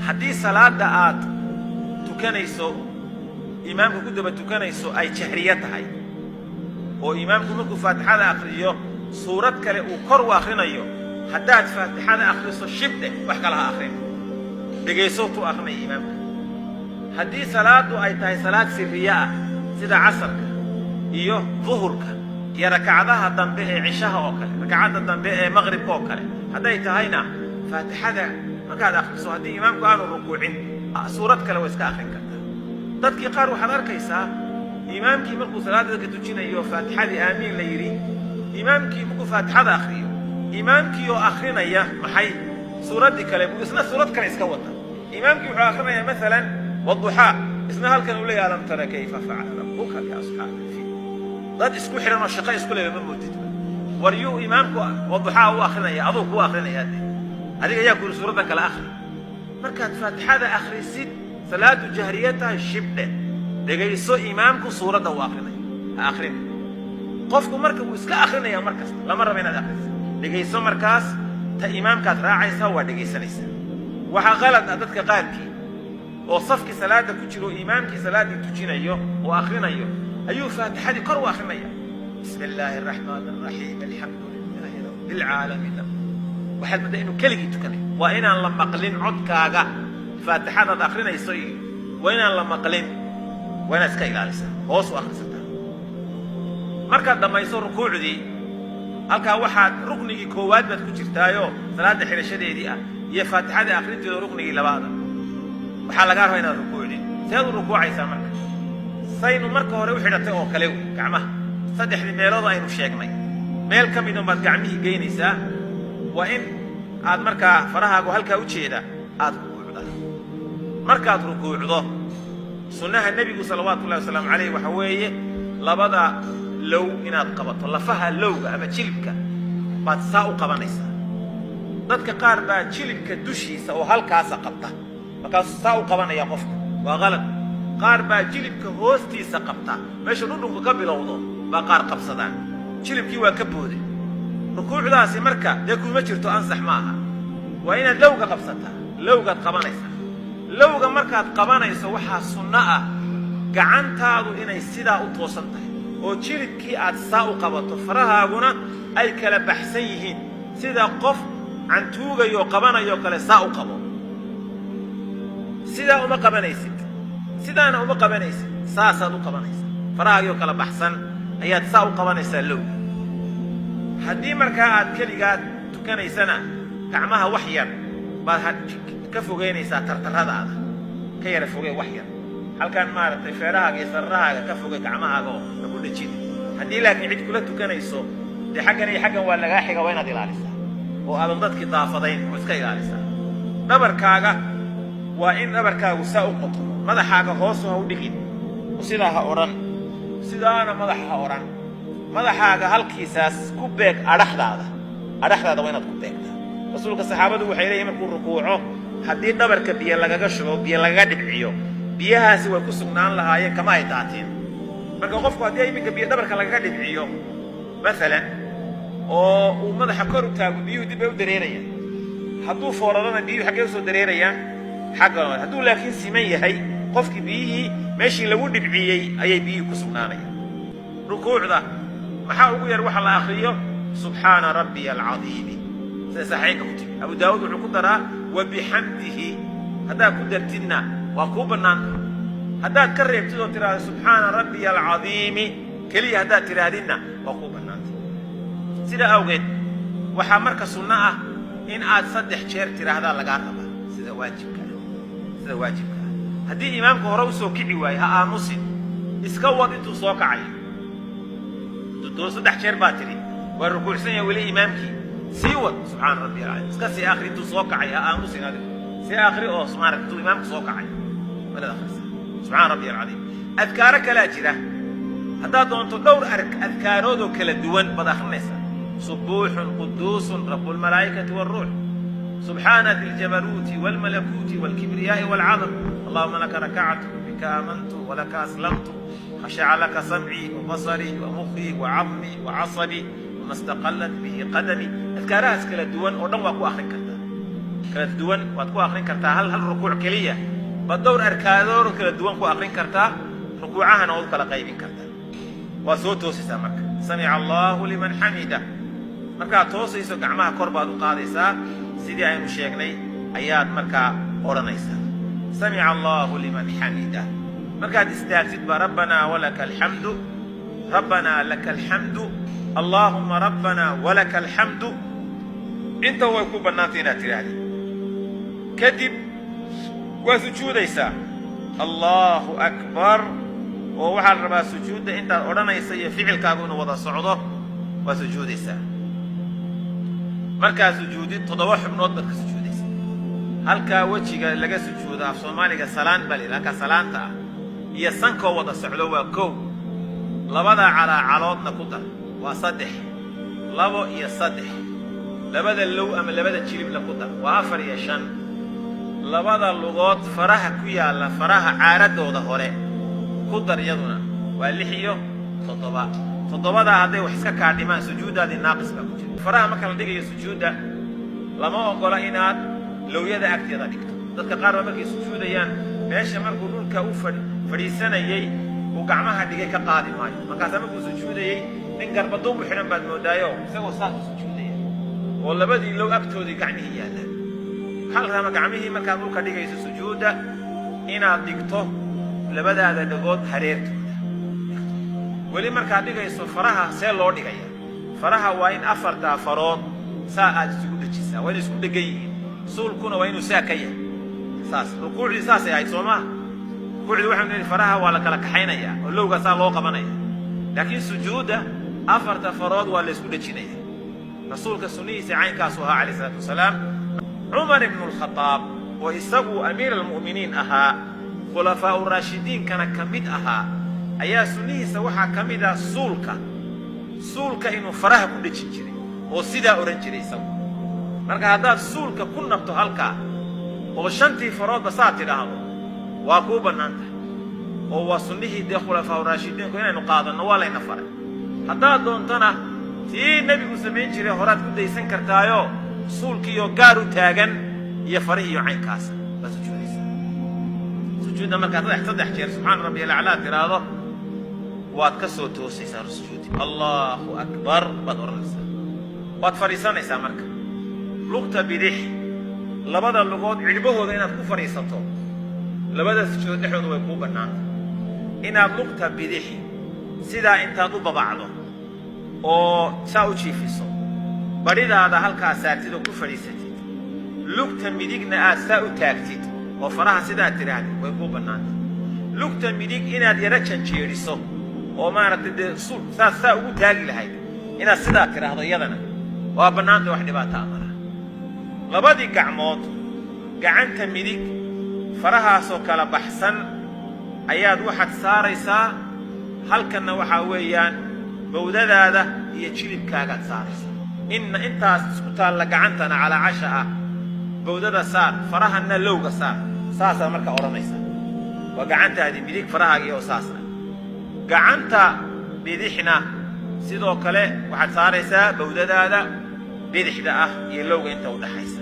Haddii salaadda aad tukanayso, imaamka ku daba tukanayso, ay jahriyo tahay oo imaamku markuu faatixada akhriyo suurad kale uu kor u akhrinayo, haddaad faatixada akhriso, shibdheh, wax kale ha akhrin, dhegayso tuu akhrinaya imaamka. Haddii salaaddu ay tahay salaad sirriye ah, sida casarka iyo duhurka iyo rakacadaha dambe ee cishaha oo kale, rakacadda dambe ee maqribka oo kale hadday tahayna, faatixada markaad akhriso, haddii imaamku aanu rukuucin, suurad kale waa iska akhrin kartaa. Dadkii qaar waxaad arkaysaa imaamkii markuu salaadda dadka tujinayo, faatixadii aamiin la yidhi, imaamkii markuu faatixada akhriyo, imaamkii oo akhrinaya maxay suuraddii kale buu isna suurad kale iska wata. Imaamkii wuxuu akhrinayaa maalan والضحى, isna halkan uu leeyahay ألم تر كيف فعل ربك بأصحاب الفيل. Dad isku xidhan oo shaqo isku leba ma moodidba. War yuu imaamku والضحى u akrinaya? Aduu kuu akrinaya de. Adiga ayaa ku yidhi suuraddan kale akhri? Markaad faatixada akhrisid, salaadu jahriya tahay, shibdhe, dhegayso imaamku suuradda uu akrinayo, ha akrin. Qofku marka wuu iska akrinaya mar kasta, lama raba inaad akhrisid. Dhegayso markaas, ta imaamkaad raacaysaa, waa dhegaysanaysaa. Waxaa qalad ah dadka qaarkii oo safkii salaada ku jiro, oo imaamkii salaaddii tujinayo oo akhrinayo, ayuu faatixadii kor u akrinaya: بسم الله الرحمن الرحيم، الحمد لله رب العالمين. Waxaad moodaa inuu keligii tukanayo. Waa inaan la maqlin codkaaga faatixadaad akrinayso, iyo waa inaan la maqlin, waa inaad iska ilaalisaa, hoos u akhrisataa. Markaad dhammayso rukuucdii, halkaa waxaad ruknigii koowaad baad ku jirtaayo, salaadda xidhashadeedii ah iyo faatixadii akhrinteeda, ruknigii labaada. Waxaa lagaa rabaa inaad rukuucdid. Seed u rukuucaysaa marka? Saynu marka hore u xidhatay oo kale wey. Gacmaha saddexdii meelood aynu sheegnay meel ka midun baad gacmihii geynaysaa. Waa in aad markaa farahaagu halkaa u jeeda aad rukuucdaa. Markaad rukuucdo, sunnaha nebigu صلوات الله وسلامه عليه waxa weeye labada low inaad qabato. Lafaha lowga ama jilibka baad saa u qabanaysaa. Dadka qaar baa jilibka dushiisa oo halkaasa qabta, markaasuu saa u qabanaya qofka, waa qalad. Qaar baa jilibka hoostiisa qabta, meesha dhudhunku ka bilowdo baa qaar qabsadaan, jilibkii waa ka booday. Rukuucdaasi marka dee kuma jirto, ansax ma aha. Waa inaad lowga qabsataa, lowgaad qabanaysaa. Lowga markaad qabanayso, waxaa sunno ah gacantaadu inay sidaa u toosan tahay oo jilibkii aad saa u qabato, farahaaguna ay kala baxsan yihiin, sida qof cantuugayoo qabanayoo kale saa u qabo. Sidaa uma qabanaysid, sidaana uma qabanaysid, saasaad u qabanaysaa. Farahaagii kala baxsan ayaad saa u qabanaysaa lowga. Haddii markaa aad keligaa tukanaysana, gacmaha wax yar baad ka fogeynaysaa tartaradaada, ka yara fogee wax yar halkan, maaragtay, feerahaaga iyo sararahaaga ka foge gacmahaaga oo ha ku dhejin. Haddii laakiin cid kula tukanayso, dee xaggan iyo xaggan waa lagaa xiga, waa inaad ilaalisaa oo aadan dadkii daafadayn oo iska ilaalisaa. Dhabarkaaga waa in dhabarkaagu saa u qoto. Madaxaaga hoosu ha u dhigin oo sidaa ha odhan, sidaana madaxa ha odhan. Madaxaaga halkiisaas ku beeg adhaxdaada, adhaxdaada waa inaad ku beegtaa. Rasuulka saxaabadu waxay leeyihin, markuu rukuuco, haddii dhabarka biyo lagaga shubo, biyo lagaga dhibciyo, biyahaasi way ku sugnaan lahaayeen, kama ay daateen. Marka qofku haddii iminka biyo dhabarka lagaga dhibciyo maalan oo uu madaxa kor u taago, biyuhu dib bay u dareerayaan. Hadduu foorarana, biyuhu xaggee usoo dareerayaan? Xagga. Hadduu laakiin siman yahay qofkii, biyihii meeshii lagu dhibciyey ayay biyihii ku sugnaanayaan. Rukuucda maxaa ugu yar waxa la akriyo? سبحان ربي العظيم, sida saxiixka ku timi. Abu Daawuud wuxuu ku daraa وبحمده. Haddaad ku dartidna waa kuu bannaanta. Haddaad ka reebtid oo tidhaahdo سبحان ربي العظيم keliya haddaad tidhaahdidna, waa kuu bannaanta. Sidaa awgeed waxaa marka sunno ah in aad saddex jeer tidhaahdaa lagaa rabaa, sida waajibka ah, sida waajibka ah. Haddii imaamka hore usoo kici waayo, ha aamusin, iska wad intuu soo kacayo. Doo saddex jeer baa tidhi, waa rukuucsan yahay weli imaamkii, sii wad سبحان ربي العظيم, iska sii akhri intuu soo kacay. Ha aamusin adigu, sii akhri oo maarata intuu imaamka soo kacay walaad akhrisaa سبحان ربي العظيم. Adkaaro kalaa jira. Haddaad doonto, dhowr adkaaroodoo kala duwan baad akhrinaysaa: سبوح قدوس رب الملائكة والروح، سبحان ذي الجبروت والملكوت والكبرياء والعظمة، اللهم لك ركعت وبك آمنت ولك أسلمت، خشع لك سمعي وبصري ومخي وعظمي وعصبي وما استقلت به قدمي. Adkaarahaas kala duwan oo dhan waa ku akhrin kartaa. Kala duwan waad ku akrin kartaa. Hal hal rukuuc keliya baad dhowr arkaadood kala duwan ku akrin kartaa, rukuucahana waad u kala qaybin kartaa. Waad soo toosaysaa marka, samica Allahu liman xamida. Markaad toosayso, gacmaha kor baad u qaadaysaa, sidii aynu sheegnay ayaad markaa odhanaysaa, samica Allahu liman xamida. Markaad istaagtid ba, rabbanaa walaka alxamdu, rabbanaa laka alxamdu, allaahuma rabbanaa walaka alxamdu, inta way ku bannaantay inaad tidhaahdid. Kadib waa sujuudaysaa, Allahu akbar. Oo waxaa la rabaa sujuudda intaad odhanaysa iyo ficilkaagu inuu wada socdo. Waa sujuudaysaa. Markaa sujuudid, toddoba xubnood baad ka sujuudaysaa. Halkaa wejiga laga sujuudo, af Soomaaliga salaan baa la yidhaha, halkaa salaanta ah iyo sankoo wada socdo waa kow. Labada calaacaloodna ku dar, waa saddex, labo iyo saddex. Labada low ama labada jilibna ku dar, waa afar iyo shan. Labada lugood faraha ku yaalla, faraha caaradooda hore ku dar, iyaduna waa lix iyo toddoba. Toddobadaa hadday wax iska kaa dhimaan, sujuuddaadii naaqis baa ku jira. Faraha marka la dhigayo sujuudda, lama oggola inaad lowyada agteeda dhigto. Dadka qaar baa markay sujuudayaan, meesha markuu dhulka u fadhiisanayey uu gacmaha dhigay ka qaadi maayo. Markaasaa markuu sujuudayey, nin garbaduub u xidhan baad moodaayo, isagoo saas u sujuudaya oo labadii low agtoodii gacmihii yaallaan. Waxaa la rabaa gacmihii markaad dhulka dhigayso sujuudda inaad dhigto labadaada dhagood hareertooda dhigto. Weli markaad dhigayso faraha, see loo dhigaya faraha? Waa in afartaa farood saa aad isugu dhejisaa, waa inay isku dhegan yihiin. Suulkuna waa inuu saa ka yahay, saas. Rukuucdii saasay ahayd, soo maa? Rukuucdii waxaynu nidhi faraha waa la kala kaxaynayaa oo lowgaa saa loo qabanaya, laakiin sujuudda afarta farood waa la isku dhejinaya. Rasuulka sunnihiisa caynkaasu ahaa, calayh isalaatu wasalaam. Cumar ibnu Alkhadaab, oo isagu amiir almu'miniin ahaa, khulafaa'u raashidiinkana ka mid ahaa, ayaa sunnihiisa waxaa ka mid ah suulka inuu faraha ku dhejin jiray oo sidaa odhan jiray isagu. Marka haddaad suulka ku nabto halkaa oo shantii faroodba saa tidhaahdo, waa kuu bannaan tahay, oo waa sunnihii dee khulafaa'u raashidiinku inaynu qaadanno waa layna faray. Haddaad doontona, tii nebigu samayn jiray horaad ku daysan kartaayo, suulkiiyo gaar u taagan iyo farihiiyo caynkaasa baa sujuudaysa. Sujuudda markaad saddex saddex jeer subxaana rabbiy alaclaa tidhaahdo, waad ka soo toosaysaa sujuudi, Allahu akbar baad odhanaysaa, waad fadhiisanaysaa. Marka lugta bidix, labada lugood cidhbahooda inaad ku fadhiisato labada sujuudood dhexdooda way kuu bannaanta. Inaad lugta bidix sidaa intaad u babacdo oo saa u jiifiso, badhidaada halkaa saartid oo ku fadhiisatid, lugta midigna aad saa u taagtid oo faraha sidaad tidhaahdid, way kuu bannaanta. Lugta midig inaad yaro janjeedhiso oo maaragtay dee saas saa ugu taagi lahayd inaad sidaa tidhaahdo, iyadana waa bannaanta, wax dhibaataa malaha. Labadii gacmood, gacanta midig farahaasoo kala baxsan ayaad waxaad saaraysaa halkanna, waxaa weeyaan bawdadaada iyo jilibkaagaad saaraysaa. Inna intaas isku taalla gacantana calaacasha ah bawdada saar, farahanna lowga saar, saasaa markaa odhanaysaa. Waa gacantaadii midig farahaagii oo saas ah. Gacanta bidixna sidoo kale waxaad saaraysaa bawdadaada bidixda ah iyo lowga inta u dhaxaysa.